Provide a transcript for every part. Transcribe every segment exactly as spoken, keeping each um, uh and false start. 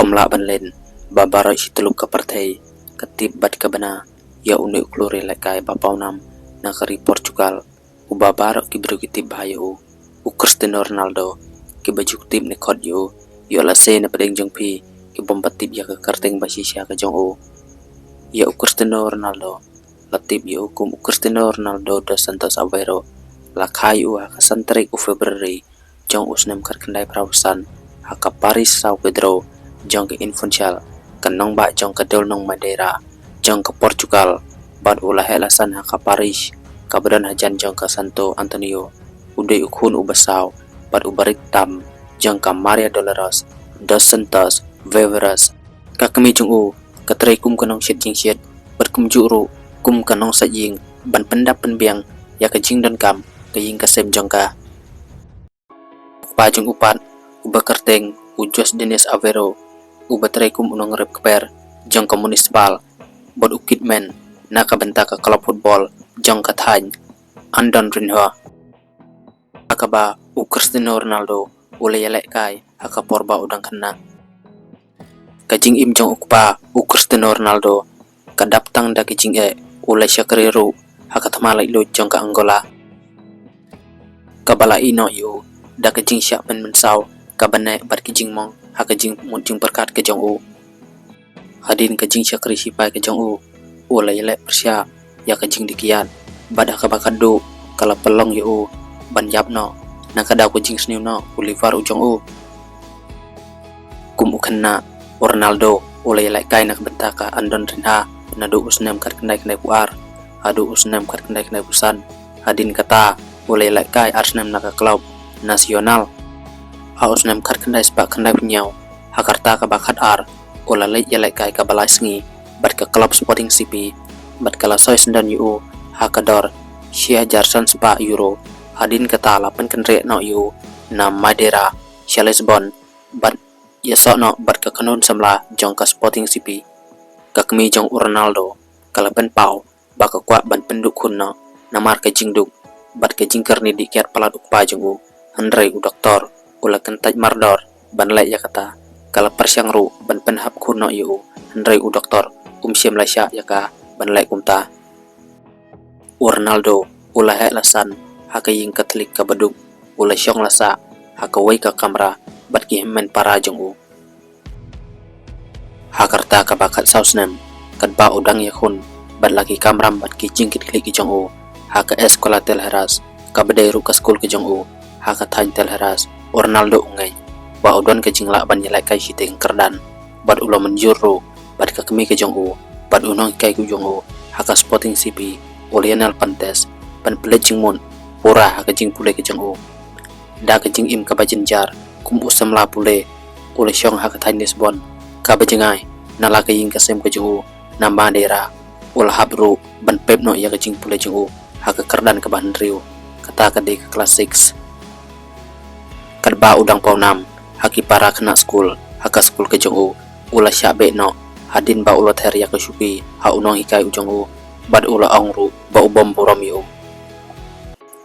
Ym lah ban len ba baroh shi tyllup ka pyrthei ka tip bad ka bna ïa une u khlur ïalehkai ba pawnam na ka ri Portugal, uba baroh ki briew ki tip bha ïa u, u Cristiano Ronaldo. Kiba ju tip ne khot ïa u, ïoh lehse na pdeng jong phi ki bym pat tip ïa ka kyrteng ba shisha ka jong u. Ïa u Cristiano Ronaldo la tip ïa u kum u Cristiano Ronaldo dos Santos Aveiro, la kha ïa u ha ka san tarik u February jong u snem khatkhyndai phra phew san ha ka Paris São Pedro jong ka Funchal, ka nongbah jong ka dewlynnong Madeira jong ka Portugal, bad u la heh la san ha ka parish kaba don hajan jong ka Santo António. U dei u khun uba saw bad uba rit tam jong ka Maria Dolores dos Santos Aveiro. Ka kmie jong u ka trei kum ka nongshit jingshit bad kumjuh ruh kum ka nongsait ïing ban pyndap pynbiang ïa ka jingdonkam ka ïing ka sem jong ka. U kpa jong u pat, uba kyrteng u José Diniz Aveiro, uba trei kum u nongrep kper jong ka Municipal bad u kitmen na ka bynta ka klub football jong ka thaiñ Andorra. Ha kaba u Cristiano Ronaldo u la ïalehkai ha ka por ba u dang khynnah. Ka jingim jong u kpa u Cristiano Ronaldo ka dap tang da ka jingeh, u la shakri ruh ha ka thma laitluid jong ka Angola, kaba la ïehnoh ïa u da ka jingshah pynmynsaw kaba neh bad ka jingmong ha ka jingmut jingpyrkhat ka jong u. Hadien ka jingshakri shipai ka jong u, u la ïaleh pyrshah ïa ka jingdih kiad bad ha kaba khadduh ka la pynlong ïa u ban ïap noh na ka daw ka jingsniew noh u liver u jong u. Kum u khynnah, u Ronaldo u la ïalehkai na ka bynta ka Andorra naduh u snem khatkhyndai khyndai phew ar haduh u snem khatkhyndai khyndai phew san. Hadien kata u la ïalehkai ar snem na ka klub Nacional. Ha u snem khatkhyndai spah khyndai phew hynñiew, ha ka rta kaba khatar, u la leit ïalehkai kaba lai sngi bad ka klub Sporting C P, bad ka la soi syndon ïa u ha ka dor shi hajar san spah euro. Hadien kata la pynkynriah noh ïa u na Madeira sha Lisbon bad ïasoh noh bad ka kynhun samla jong ka Sporting C P. Ka kmie jong u Ronaldo ka la pynpaw ba ka kwah ban pynduh khun noh namar ka jingduk bad ka jingkyrni dih kiad palat u kpa jong u, hynrei u doktor u la kyntait mardor ban leh ïa kata. Ka la pyrshang ruh ban pynhap khun noh ïa u, hynrei u doktor um shym la shah ïa ka ban leh kumta. U Ronaldo u la heh la san ha ka ïing Katholik kaba duk, u la shong la sah ha kawei ka kamra bad ki hynmen para jong u. Ha ka rta kaba khatsaw snem, katba u dang ïakhun bad la ki kamram bad ki jingkitkhlieh ki jong u ha ka Escola Teixeira, kaba dei ruh ka skul ka jong u ha ka thaiñ Teixeira, u Ronaldo u ngeit ba u don ka jinglah ban ïalehkai shiteng kyrdan, bad u la mynjur ruh bad ka kmie ka jong u bad u nonghikai ka jong u ha ka Sporting C P, u Lionel Pontes, ban pynleit jingmut pura ha ka jingpule ka jong u. Da ka jingim kaba jynjar kum u samla pule, u la shong ha ka thaiñ Lisbon, kaba jngai na la ka ïing ka sem ka jong u na Madeira. U la hap ruh ban pep noh ïa ka jingpule jong u ha ka kyrdan kaba hynriew, kata ka dei ka klas six. Katba u dang pawnam ha ki para khynnah skul ha ka skul ka jong u, u la shah beh noh hadien ba u la ther ïa ka shuki ha u nonghikai u jong u, bad u la ong ruh ba u bym burom ïa u.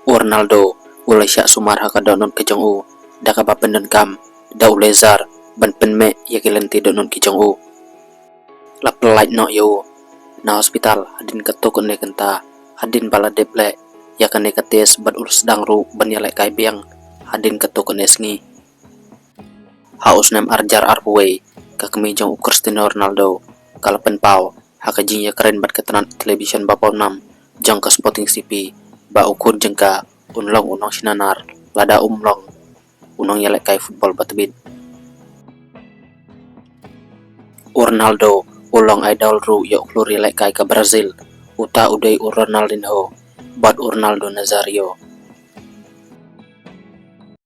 U Ronaldo u la shah sumar ha ka dohnud ka jong u da kaba pyndonkam da u laser ban pynmeh ïa ki lynti dohnud ki jong u. La pyllait noh ïa u na hospital hadien katto katne kynta, hadien ba la dep leh ïa kane ka test, bad u la sdang ruh ban ïalehkai biang hadien katto katne sngi. Ha u snem ar hajar arphew wei, ka kmie jong u Cristiano Ronaldo ka la pynpaw ha ka jingïakren bad ka tnat television ba pawnam jong ka Sporting C P ba u khun jong ka un long u nongshna nar lada um long u nongïalehkai football ba tbit. U Ronaldo u long idol ruh ïa u khlur ïalehkai ka Brazil, uta u dei u Ronaldinho bad u Ronaldo Nazario.